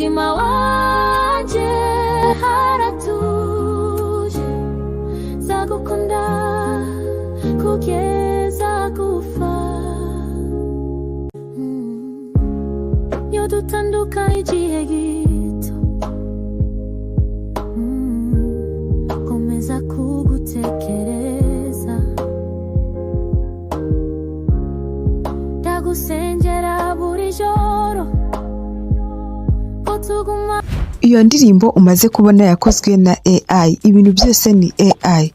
Mutima wanjye haratuje, nzagukunda kugeza gupfa. Iyo dutandukanye igihe gito, komeza kugutekereza, ndagusengera buri joro ko tuguma. Iyo ndirimbo umaze kubona yakozwe na AI. Ibintu byose ni AI,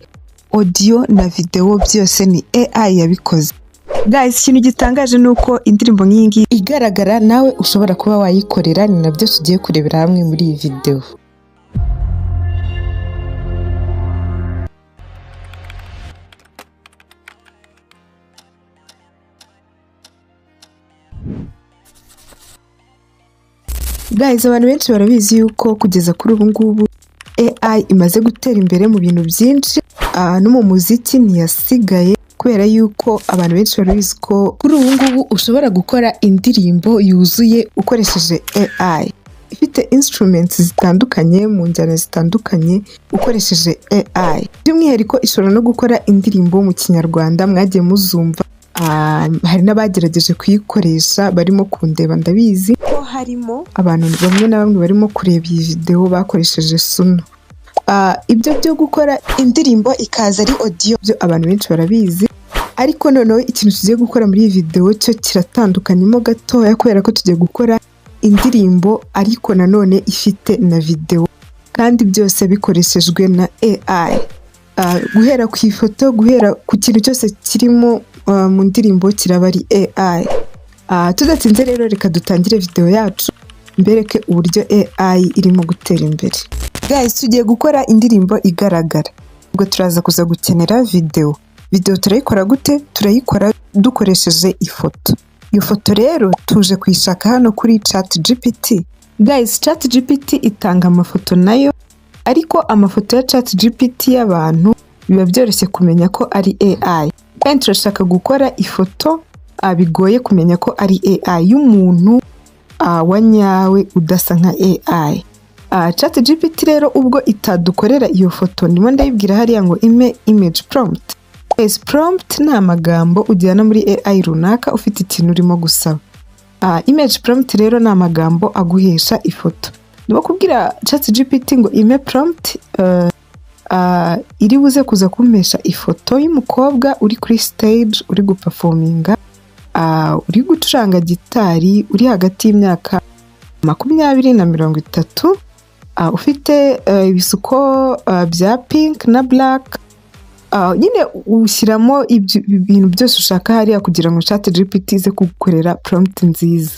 audio na video byose ni AI yabikoze. Guys, ikintu gitangaje ni uko indirimbo nk'iyi ngiyi igaragara nawe ushobora kuba wayikorera. Ni nabyo tugiye kurebera hamwe muri iyi video. Guys, abantu benshi barabizi yuko kugeza kuri ubu ngubu AI imaze gutera imbere mu bintu byinshi, no mu muziki ntiyasigaye, kubera yuko abantu benshi barabizi ko kuri ubu ngubu ushobora gukora indirimbo yuzuye ukoresheje AI, ifite instruments zitandukanye mu njyana zitandukanye ukoresheje AI. By'umwihariko ishobora no gukora indirimbo mu Kinyarwanda, mwagiye muzumva. Hari n'abagerageje kuyikoresha barimo kundeba, ndabizi ko harimo abantu bamwe na bamwe barimo kureba iyi video bakoresheje Suno. Ibyo byo gukora indirimbo ikaza ari audio byo abantu benshi barabizi, ariko noneho ikintu tugiye gukora muri iyi video cyo kiratandukanyemo gatoya, kubera ko tugiye gukora indirimbo ariko nanone ifite na video, kandi byose bikoreshejwe na AI. Guhera ku ifoto, guhera ku kintu cyose kirimo mu ndirimbo kiraba ari AI. Tudatinze rero, reka dutangire video yacu mbereke uburyo AI irimo gutera imbere. Guys, tugiye gukora indirimbo igaragara, ubwo turaza kuza gukenera video. Video turayikora gute? Turayikora dukoresheje ifoto. Iyo foto rero tuje kuyishaka hano kuri ChatGPT. Guys, ChatGPT itanga amafoto nayo, ariko amafoto ya ChatGPT y'abantu biba byoroshye kumenya ko ari AI. Kandi turashaka gukora ifoto bigoye kumenya ko ari AI, y'umuntu wa nyawe udasa nka AI. ChatGPT rero ubwo itadukorera iyo foto, ndimo ndayibwira hariya ngo ime image prompt. Yes, prompt ni amagambo ujyana muri AI runaka ufite ikintu urimo gusaba. Image prompt rero ni amagambo aguhesha ifoto. Ndimo kubwira ChatGPT ngo ime prompt iri buze kuza kumpesha ifoto y'umukobwa uri kuri stage, uri guperforminga, uri gucuranga gitari, uri hagati y'imyaka 20 na 30, ufite ibisuko bya pink na black. Nyine ushyiramo ibintu byose ushaka hariya kugira ngo ChatGPT ize kugukorera prompt nziza.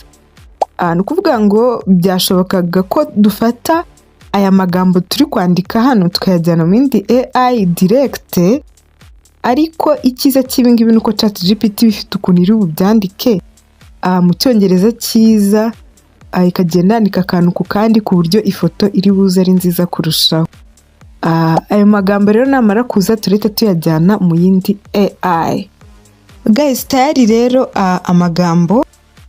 Ni ukuvuga ngo byashobokaga ko dufata aya magambo turi kwandika hano tukayajyana mu yindi AI direct, ariko icyiza cy'ibi ngibi ni uko ChatGPT bifite ukuntu iri bubyandike mu Cyongereza cyiza, ikagenda yandika akantu ku kandi ku buryo ifoto iri buze ari nziza kurushaho. Ayo magambo rero namara kuza turahita tuyajyana mu yindi AI. Guys, tayari rero amagambo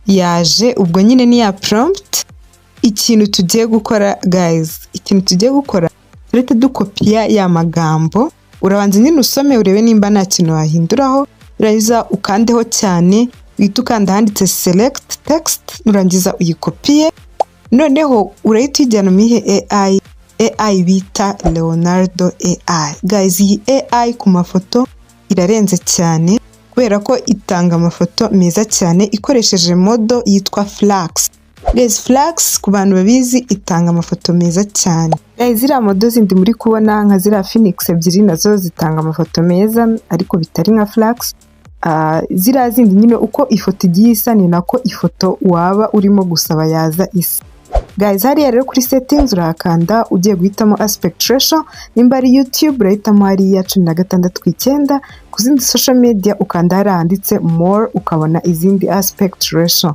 yaje, ubwo nyine ni ya prompt. Ikintu tugiye gukora guys, ikintu tugiye gukora, turahita dukopiya ya magambo. Urabanza nyine usome urebe nimba nta kintu wahinduraho, urangiza ukandeho cyane, uhita ukanda ahanditse select text, nurangiza uyikopiye. Noneho urahita uyijyana mu iyihe AI? AI bita Leonardo AI. Guys, iyi AI ku mafoto irarenze cyane, kubera ko itanga amafoto meza cyane ikoresheje model yitwa Flux. Guys, Flux ku bantu babizi itanga amafoto meza cyane. Guys, ziriya model zindi muri kubona nka ziriya Phoenix ebyiri nazo zitanga amafoto meza ariko bitari nka Flux. Ziriya zindi nyine uko ifoto igiye isa ni nako ifoto waba urimo gusaba yaza isa. Guys, hariya rero kuri settings urahakanda ugiye guhitamo aspect ratio, nimba ari YouTube urahitamo hariya 16:9, ku zindi social media ukanda hariya handitse more ukabona izindi aspect ratio.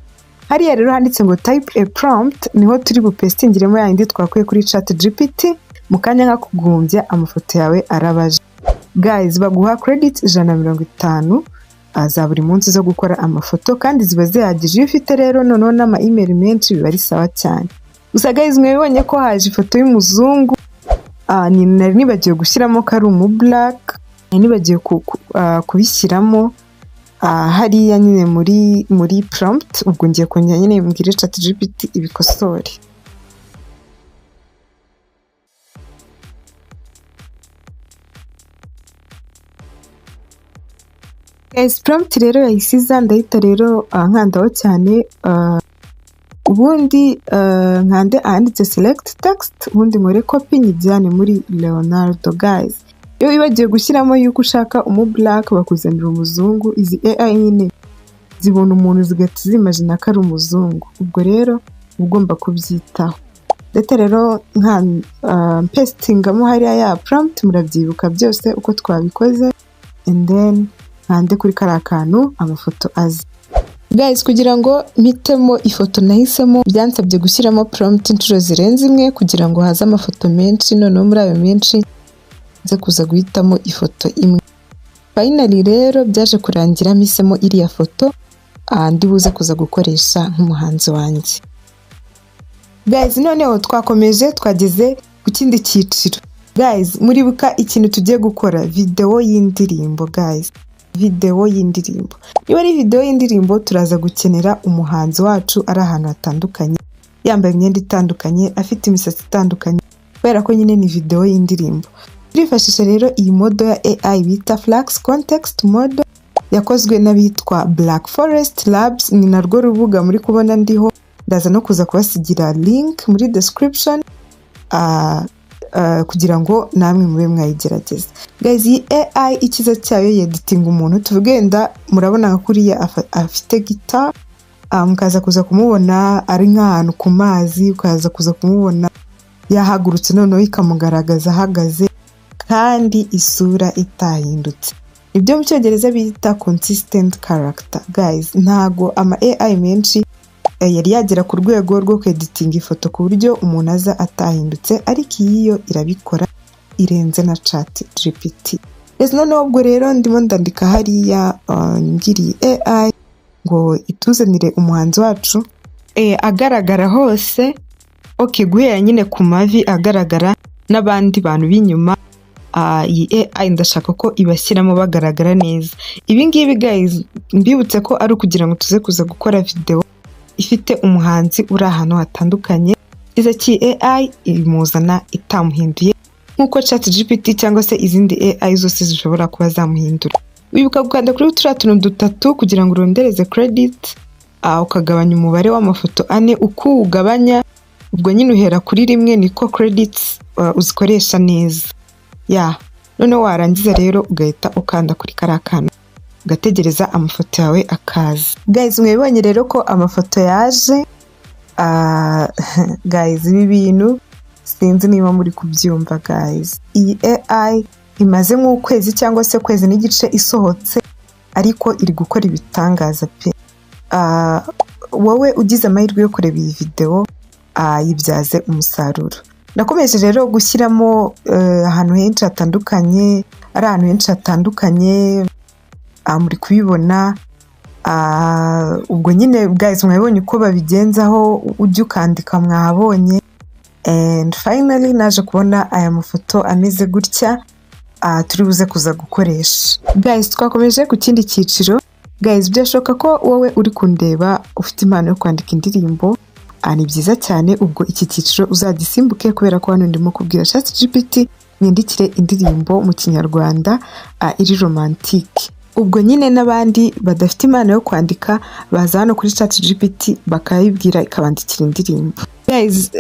Hariya rero handitse ngo type a prompt, niho turi bupestingiremo ya yindi twakuye kuri ChatGPT, mu kanya nka kugumbya amafoto yawe arabaje. Guys, baguha credit 150 za buri munsi zo gukora amafoto, kandi ziba zihagije. Iyo ufite rero noneho n'ama email menshi biba ari sawa cyane. Gusa guys, mwabibonye ko haje ifoto y'umuzungu. Nari nibagiwe gushyiramo ko ari umu black, nari nibagiwe kubishyiramo hariya nyine muri prompt. Ubwo ngiye kongera nyine mbwire ChatGPT ibikosore. Guys, prompt rero yahise iza, ndahita rero nkandaho cyane, ubundi nkande ahanditse select text, ubundi nkore copy nyijyane muri Leonardo. Guys, iyo wibagiwe gushyiramo yuko ushaka umu black bakuzanira umuzungu. Izi AI nyine zibona umuntu zigahita zimagina ko ari umuzungu, ubwo rero uba ugomba kubyitaho. Ndetse rero nka mpesitingamo hariya ya prompt, murabyibuka byose uko twabikoze, and then nkande kuri kariya kantu amafoto aza. Guys, kugira ngo mpitemo ifoto nahisemo byansabye gushyiramo prompt inshuro zirenze imwe kugira ngo haze amafoto menshi, noneho muri ayo menshi nze kuza guhitamo ifoto imwe. Finally rero byaje kurangira mpisemo iriya foto, ndi buze kuza gukoresha nk'umuhanzi wanjye. Guys, noneho twakomeje twageze ku kindi cyiciro. Guys, muribuka ikintu tugiye gukora, video y'indirimbo. Guys, video y'indirimbo. Niba ari video y'indirimbo turaza gukenera umuhanzi wacu ari ahantu hatandukanye, yambaye imyenda itandukanye, afite imisatsi itandukanye, kubera ko nyine ni video y'indirimbo. Turifashisha rero iyi model ya AI bita Flux Context Model, yakozwe n'abitwa Black Forest Labs, ni narwo rubuga muri kubona ndiho. Ndaza no kuza kubasigira link muri description, kugira ngo namwe mube mwayigerageza. Guys, iyi AI ikiza cyayo yeditinga umuntu, tuvugenda murabona nka kuriya afite guitar, mukaza kuza kumubona ari nk'ahantu ku mazi, ukaza kuza kumubona yahagurutse, noneho ikamugaragaza ahagaze kandi isura itahindutse. Ibyo mu Cyongereza bita consistent character. Guys, ntago ama AI menshi yari yagera ku rwego rwo kweditinga ifoto ku buryo umuntu aza atahindutse, ariko iyi yo irabikora irenze na ChatGPT. Guys, noneho ubwo rero ndimo ndandika hariya, mbwiriye AI ngo ituzanire umuhanzi wacu agaragara hose, okay, guhera nyine ku mavi agaragara n'abandi bantu b'inyuma. Iyi AI ndashaka ko ibashyiramo bagaragara neza. Ibi ngibi guys, mbibutse ko ari ukugira ngo tuze kuza gukora video ifite umuhanzi uri ahantu hatandukanye. Iza ki AI imuzana itamuhinduye nk'uko ChatGPT cyangwa se izindi AI zose zishobora kuba zamuhindura. Wibuka gukanda kuri turiya tuntu dutatu kugira ngo urondereze credit, ukagabanya umubare w'amafoto 4. Uko uwugabanya ubwo nyine uhera kuri rimwe, niko credits uzikoresha neza. Noneho warangiza rero ugahita ukanda kuri kariya kantu ugategereza amafoto yawe akaza. Guys, mwabibonye rero ko amafoto yaje. Guys, ibi bintu sinzi niba muri kubyumva. Guys, iyi AI imaze nk'ukwezi cyangwa se kwezi n'igice isohotse, ariko iri gukora ibitangaza pe. Wowe ugize amahirwe yo kureba iyi video, yibyaze umusaruro. Nakomeje rero gushyiramo ahantu henshi hatandukanye, ari ahantu henshi hatandukanye, muri kubibona. Ubwo nyine guys mwabonye uko babigenzaho, ujya ukandika mwabonye. And finally naje kubona aya mafoto ameze gutya, turi buze kuza gukoresha. Guys, twakomeje ku kindi cyiciro. Guys, byashoboka ko wowe uri kundeba ufite impano yo kwandika indirimbo, ni byiza cyane. Ubwo iki cyiciro uzagisimbuke kubera ko hano ndimo kubwira ChatGPT nyandikire indirimbo mu Kinyarwanda, iri romantique. Ubwo nyine n'abandi badafite impano yo kwandika baza hano kuri ChatGPT bakayibwira ikabandikira indirimbo. Guys,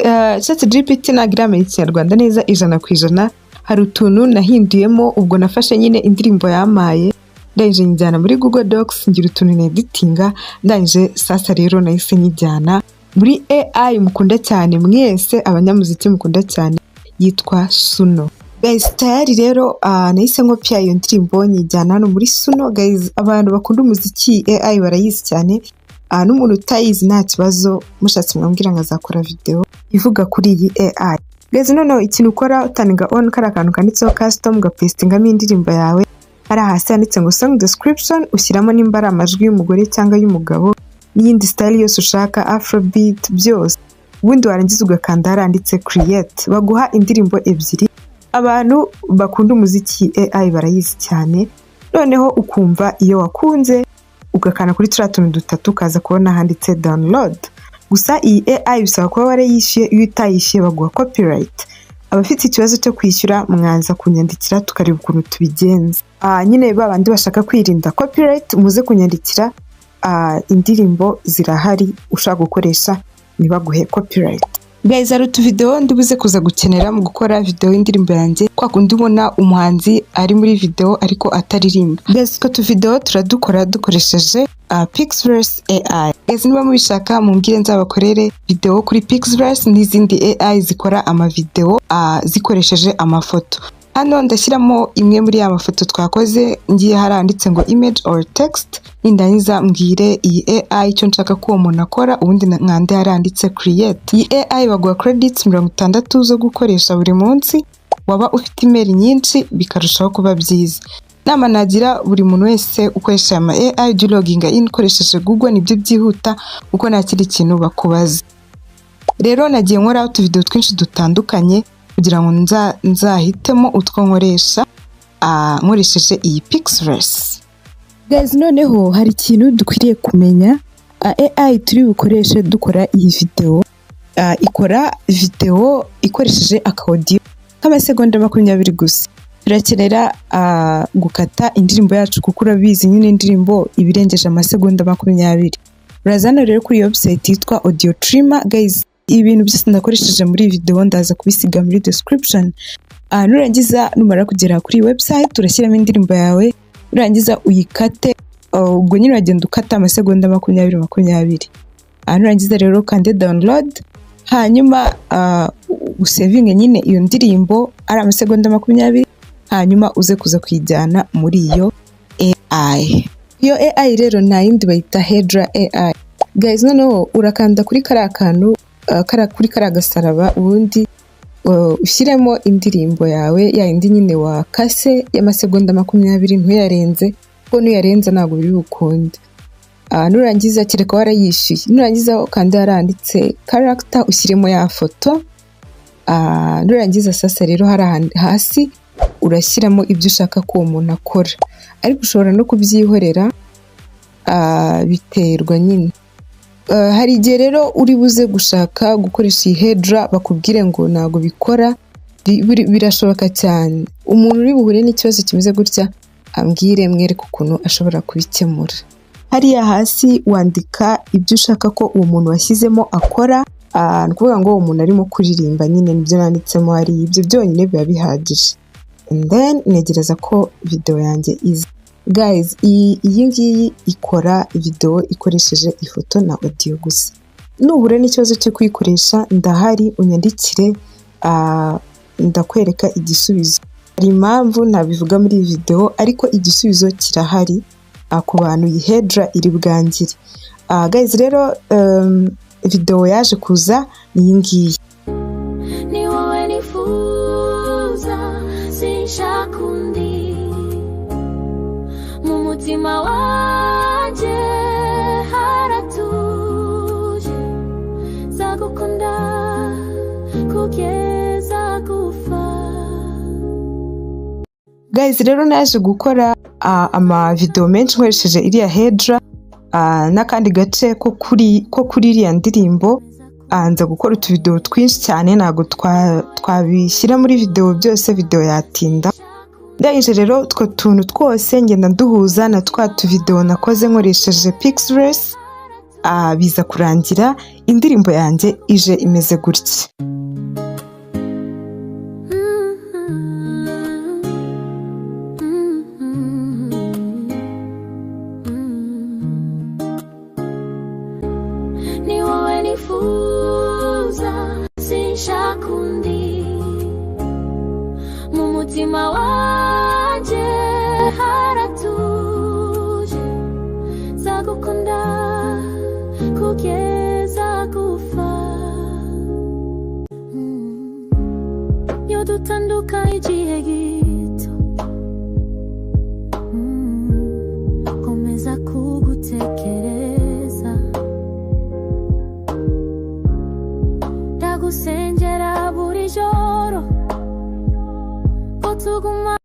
ChatGPT ntabwo iramenya Ikinyarwanda neza 100%. Hari utuntu nahinduyemo, ubwo nafashe nyine indirimbo yamaye ndangije nyijyana muri Google Docs, ngira utuntu neditinga, ndangije sasa rero nahise nyijyana muri AI mukunda cyane mwese abanyamuziki mukunda cyane, yitwa Suno. Guys, tayari rero nahise nkopya iyo ndirimbo nyijyana hano muri Suno. Guys, abantu bakunda umuziki AI barayizi cyane, n'umuntu utayizi nta kibazo, mushatse mwambwira nkazakora video ivuga kuri iyi AI. Guys, noneho ikintu ukora utaninga on kariya kantu kanditseho custom, ugapestingamo indirimbo yawe, hari hasi handitse ngo song description, ushyiramo nimba ari amajwi y'umugore cyangwa y'umugabo n'iyindi style yose ushaka, afrobeat byose. Ubundi warangiza ugakanda haranditse create, baguha indirimbo ebyiri. Abantu bakunda umuziki AI barayizi cyane. Noneho ukumva iyo wakunze, ugakanda kuri turiya tuntu dutatu, ukaza kubona handitse download. Gusa iyi AI bisaba kuba warayishyuye, iyo utayishyuye baguha copyright. Abafite ikibazo cyo kwishyura mwaza kunyandikira tukareba ukuntu tubigenza. Nyine ba bandi bashaka kwirinda copyright, muze kunyandikira. Indirimbo zirahari ushaka gukoresha ntibaguhe copyright. Guys, hari utuvideo ndibuze kuza gukenera mu gukora video y'indirimbo yanjye, kwa kundi ubona umuhanzi ari muri video ariko ataririmba. Guys, utwo tuvideo turadukora dukoresheje Pixverse AI. Guys, niba mubishaka mumbwire nzabakorere video kuri Pixverse n'izindi AI zikora amavideo zikoresheje amafoto. Hano ndashyiramo imwe muri ya mafoto twakoze, ngiye haranditse ngo image or text, nindangiza mbwire iyi AI icyo nshaka ko uwo muntu akora, ubundi nkande haranditse create. Iyi AI baguha credits 60 zo gukoresha buri munsi, waba ufite email nyinshi bikarushaho kuba byiza. Inama nagira buri muntu wese ukoresha ama AI, jya uloginga in ukoresheje Google, nibyo byihuta kuko nta kindi kintu bakubaza. Rero nagiye nkora utuvideo twinshi dutandukanye kugira ngo nzahitemo utwo nkoresha nkoresheje iyi Pixverse. Guys, noneho hari ikintu dukwiriye kumenya. AI turi bukoreshe dukora iyi video ikora video ikoresheje aka audio k'amasegonda 20 gusa. Turakenera gukata indirimbo yacu kuko urabizi nyine indirimbo iba irengeje amasegonda 20. Uraza hano rero kuri website yitwa Audio Trimmer. Guys, ibintu byose ndakoresheje muri iyi video ndaza kubisiga muri description. Nurangiza, numara kugera kuri iyi website, urashyiramo indirimbo yawe, nurangiza uyikate. Ubwo nyine uragenda ukata amasegonda 20 20. Nurangiza rero kande download, hanyuma usevinge nyine iyo ndirimbo ari amasegonda 20, hanyuma uze kuza kuyijyana muri iyo AI. Iyo AI rero nta yindi, bayita Hedra AI. Guys, noneho urakanda kuri kariya kantu, kuri kariya gasaraba, ubundi ushyiremo indirimbo yawe ya yindi nyine wakase y'amasegonda 20, ntuyarenze kuko nuyarenza ntabwo biri bukunde. Nurangiza, kereka warayishyuye, nurangiza ukanda haranditse character, ushyiremo ya foto. Nurangiza sasa rero hari ahantu hasi urashyiramo ibyo ushaka ko uwo muntu akora, ariko ushobora no kubyihorera, biterwa nyine. Hari igihe rero uri buze gushaka gukoresha iyi Hedra bakubwire ngo ntabwo bikora. Birashoboka cyane. Umuntu uri buhure n'ikibazo kimeze gutya ambwire mwereke ukuntu ashobora kubikemura. Hariya hasi wandika ibyo ushaka ko uwo muntu washyizemo akora. Ni ukuvuga ngo uwo muntu arimo kuririmba nyine, nibyo nanditsemo hariya, ibyo byonyine biba bihagije. And then ntegereza ko video yanjye iza. Guys, iyi ngiyi ikora video ikoresheje ifoto na audio gusa. Nuhura n'ikibazo cyo kuyikoresha ndahari, unyandikire, ndakwereka igisubizo. Hari impamvu ntabivuga muri iyi video, ariko igisubizo kirahari ku bantu iyi Hedra iri bwangire. Guys, rero video yaje kuza ni iyi ngiyi. Ni wowe nifuza, sinshaka undi, mu mutima wanjye haratuje, nzagukunda kugeza gupfa. Guys, rero naje gukora amavideo menshi nkoresheje iriya Hedra n'akandi gace ko kuri iriya ndirimbo. Nza gukora utuvideo twinshi cyane, ntabwo twabishyira muri video byose, video yatinda. Ndangije rero utwo tuntu twose ngenda nduhuza na twa tuvideo nakoze nkoresheje Pixverse, biza kurangira indirimbo yanjye ije imeze gutya. Ni wowe nifuza, sinshaka undi, mu mutima wanjye haratuje, nzagukunda kugeza gupfa. Iyo dutanduka igihe gito, komeza kugutekereza. Nzagusengera buri joro, ko tuguma.